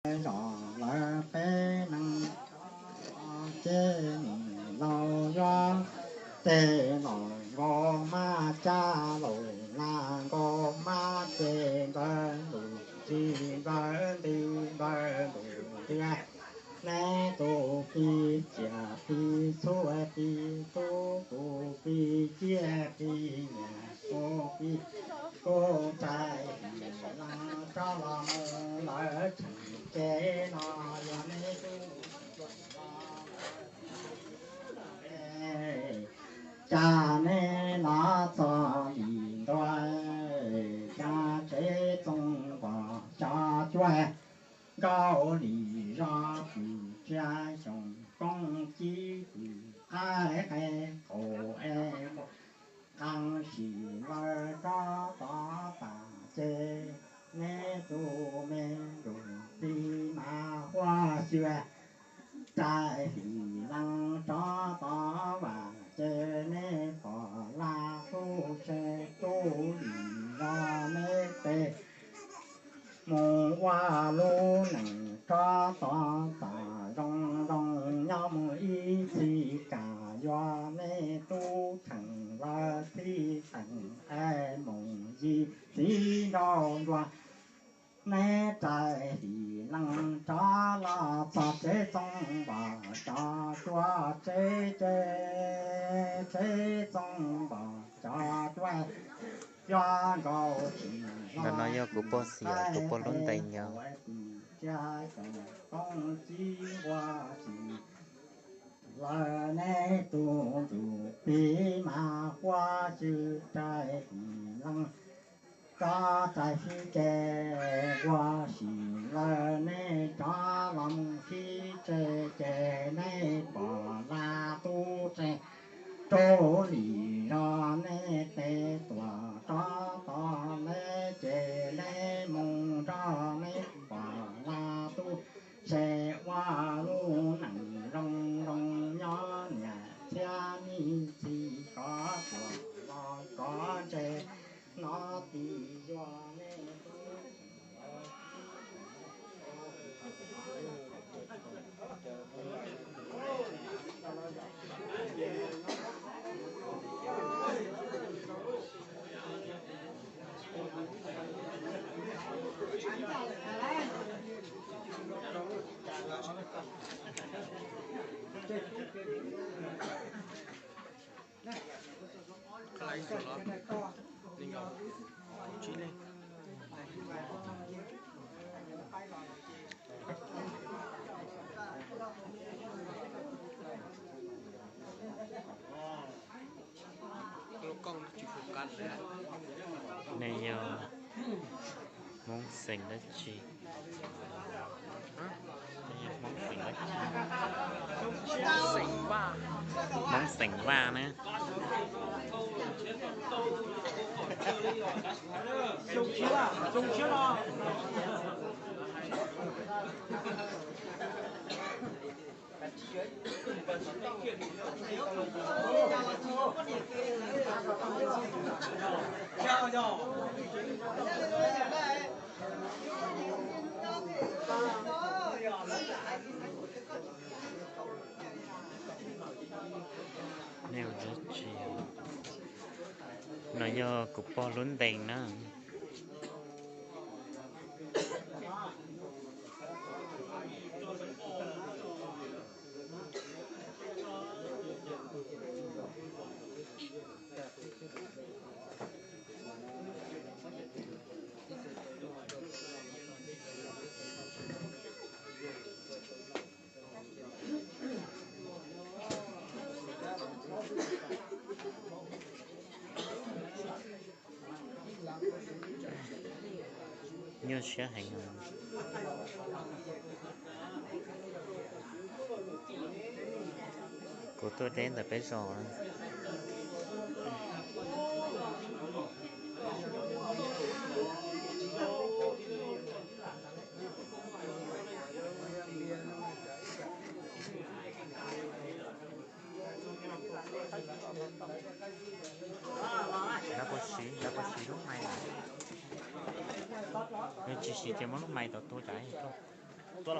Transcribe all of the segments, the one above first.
Zos lawv peb neeg ces nim laus yuav tes los nkaus mab cab laus las nkaus mab ces npawg ntus ntws npawg ntws npawg ntus ntws. Neb tus plig ciam plig txhua plig tub tus plig ciaj plig nyiam tus plig kuj txais him lees rov los mus lawv tseem ces no yog neb tub cas neb los txog lim ntua cas tsev txoos npog cov cuab nkaus lim zos kws tsia xyoo koob cib kws qaib qe qaum es qee sim lawv rov tod tas ces neb tus me ntus plig mas huab xyuas txais him lees rov tod vas ces neb pom laj tub se tub lim zos neb tes mus ua lub neej rov tod tas zoo zoo nyob mus ib txhis kam yuav neb tub kheem lawv txhib teem es mus yim txiv nraug nruas neb txais him lees rov los txog tsev txoos npog cov cuab tsev ces tsev txoos npog cov cuab yuav nkaus sim ntawm no yog kuv pog Xim, kuv pog lub ntees yog tsis txoos koob cib npua sim lawv neb tus ntus plig mas huab xyuas txais him lees rov txais him ces ua sim lawv neb rov los mus hib tse ces neb pom laj tub se rub lim zos neb tes tuam rov tod neb ces neb mus nrog neb pom laj tub se ua lub neej zoo zoo nyob niam txiab nij txiv kov tuam los kov ntse no tis yuav neb Nej yog Hmoob xeem dab tsi? Nej yog Hmoob xeem dab tsi? Hmoob xeem Vaj na. Nej ua dab tsi? No yog kuv pog lub ntees na. Nyuaj siab heev. Kuv tuaj deb ntawm peb zos na. Lawv puas siv, lawv puas siv lub mais? Yog tsis siv ces muab lub mais tau tua cas tuaj. Kaw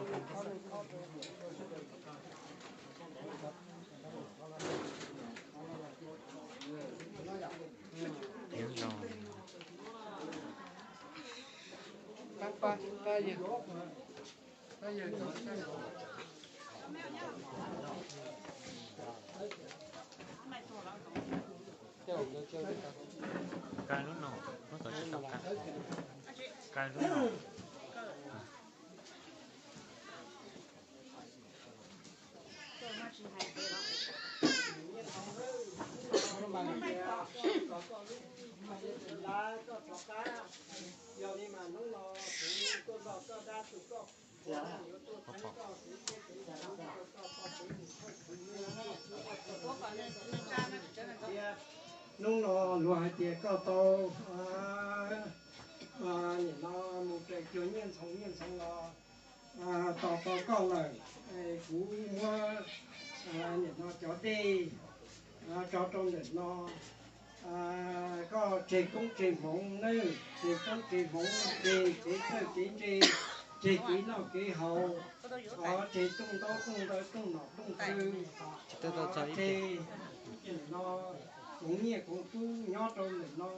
lub no, lub tod tsis tau kaw. Kaw lub no. Hnub no luag hais tias koj tau, nim no mus raws cuag Nyiaj Ntxhoo, Nyiaj Ntxhoo los tos tau koj lawm. Kuv muab nim no cov dej tso rau ntawm no. Koj tseg koob tseg hmoov nawb, tseg koob tseg hmoov, tseg kev txawj kev ntse, tseg kev noj kev haus, tseg rooj ntaub rooj ntawv, rooj nom rooj tswv, tseg nim no koov nyiaj koov kub nyob rau ntawm no.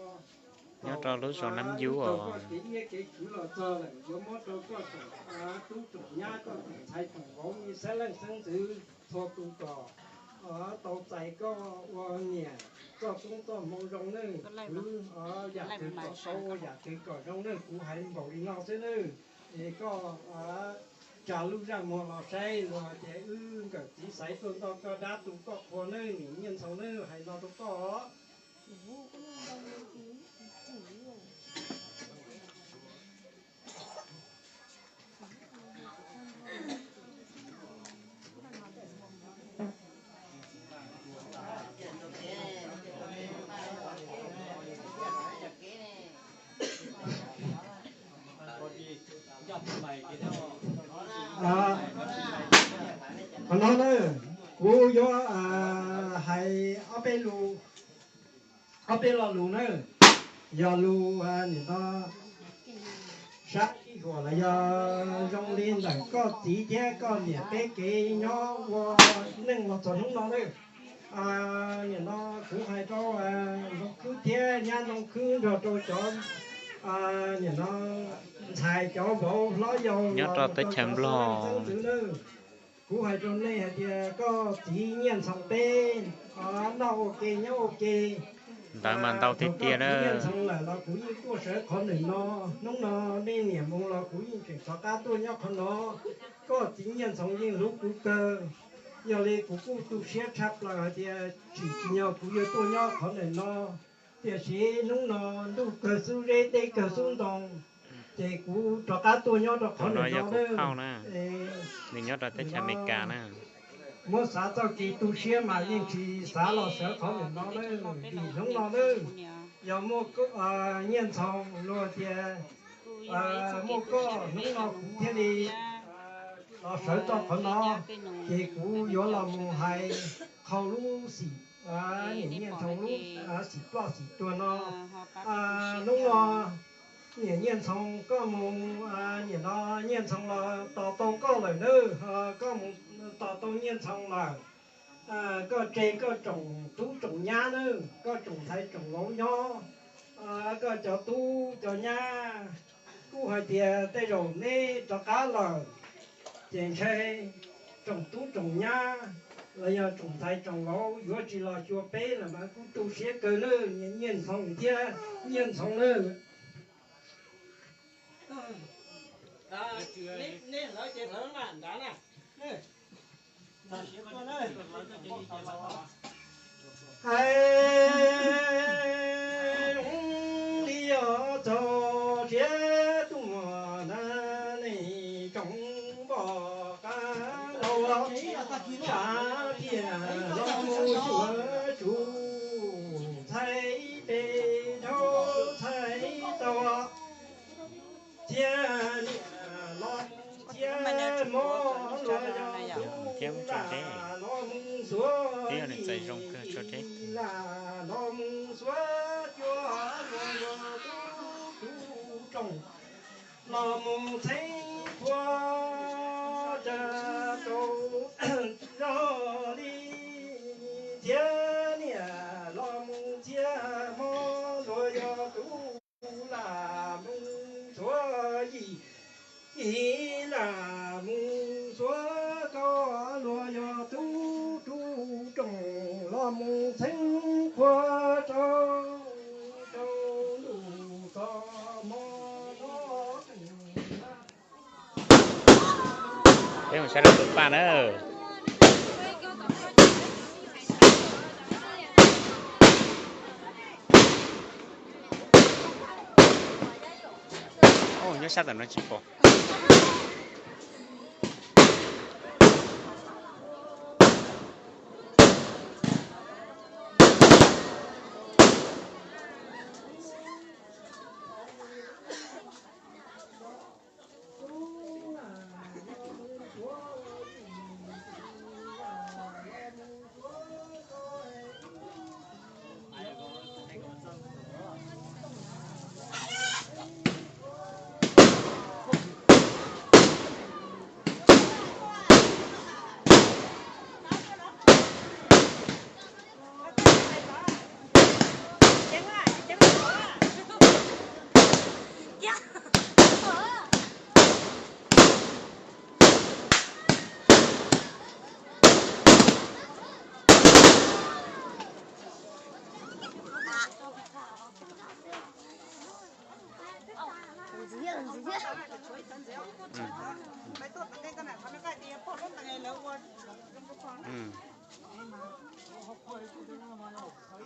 Nyob rau lub zos Nab Yub os. Kev iab kev kwv los txog lawm, yuav muab rau koj tsoom tub tsoom nyab, koj tsoom ntxhais tsoom vauv, xeeb leej xeeb ntxwv txhua tus kom tau txais koj ua niam, koj koob koj hmoov zoo nawb. Kwv yam twg kom tau, yam twg kom zoo nawb, kuv hais npaum li no xwb nawb. Es koj tsa lub zaj muag los saib, luag hais tias wb nkawm txiv xaiv tuaj ntoj koj dab tu koj qhua nawb, niam Nyiaj Ntxhoo nawb, hais no rau koj os. Qhov no na, kuv yuav hais ob peb lus, ob peb lo lus na, yog lus nim no sab sij huam los yog zoo li ntawm koj txiv thiab koj niam peb kev nyob ua neej los txog hnub no na. Nim no kuv hais rau Ntxoov Khwb thiab nyab Ntxoov Khwb nrog rau cov nim no ntxhais cov vauv hlob yau nyob rau teb chaws Nplog. Kuv hais rau nej hais tias koj txiv Nyiaj Ntxhoo peb noj ua ke nyob ua ke, ntawd mas ntau tiag tiag na. Nyiaj Ntxhoo lawm los kuv yeej tuaj sawv qhov ntawm no. Hnub no nej niam mus los kuv yeej tseem rov qab tuaj nyob qhov no. Koj txiv Nyiaj Ntxhoo yeej hlub kuv kawg, yog li kuv kuj tu siab tshaj plaws hais tias tsim tsis nyog kuv yuav tuaj nyob qhov ntawm no. Tiam sis hnub no ntuj kawg xub zeb teb kawg xub ntoo, ces kuv rov qab tuaj nyob rau qhov ntawm no na. Nws nyob rau teb chaws Amelikas na. Muab xav txoj kev tu siab mas yeej tsis xav los sawv qhov ntawm no na, vim hnub no na, yog muaj Nyiaj Ntxhoo luag tias muaj koj hnub no kuv thiaj li los sawv rau qhov no, ces kuv yuav los mus hais qhau lub xim, niam Nyiaj Ntxhoo lub xim ploj xim tuag no. Hnub no niam Nyiaj Ntxhoo koj mus, niam no Nyiaj Ntxhoo los tos tau koj lawm nawb, koj mus tos tau Nyiaj Ntxhoo lawm. Koj tseg koj tsoom tub tsoom nyab nawb, koj tsoom ntxhais tsoom vauv nyob, koj cov tub cov nyab kuj hais tias tej zaum neb rov qab lawm, ces ntshe tsoom tub tsoom nyab los yog tsoom ntxhais tsoom vauv yuav tsis los xyuas peb lawm mas kuj tu siab kawg nawb, Nyiaj Ntxhoo thiab Nyiaj Ntxhoo nawb. Nej hlawv ces hlawv na, nrad na. Hais li os, txog siav tuaj na, nej tsoom npoj qab laus, tshav thiaj los mus cuam tsuj txhais pes dhau txhais taug. Txhiab niam los mus txhiab mov, los yog tub lam los mus xuav yim lam los mus xuav cuab, los yog tub tub rooj los mus txheeb phuam. Lam mus xuav koj luag yog tub rub rooj los mus txheeb qhua rau rau ntuj txoj hmo no. Peb mus saib rau tus paj na. Nyob sab tom no tsis pom.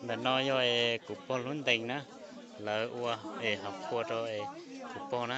Ntawm no yog es kuv pog lub ntees na, lawv ua es hav qhua rau es kuv pog na.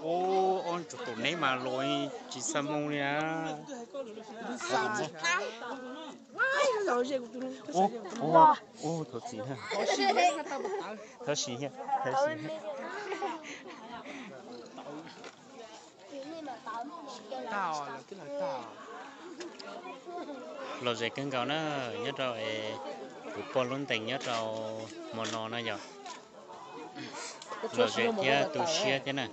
Ub, ob tug kaum neb mas los tsis xa moo li na. Ub, thov txim, thov txim, thov txim. Los ze kawg nkaus na, nyob rau es kuv pog lub ntees nyob rau hmo no na yom. Los ze thiab tu siab thiab na.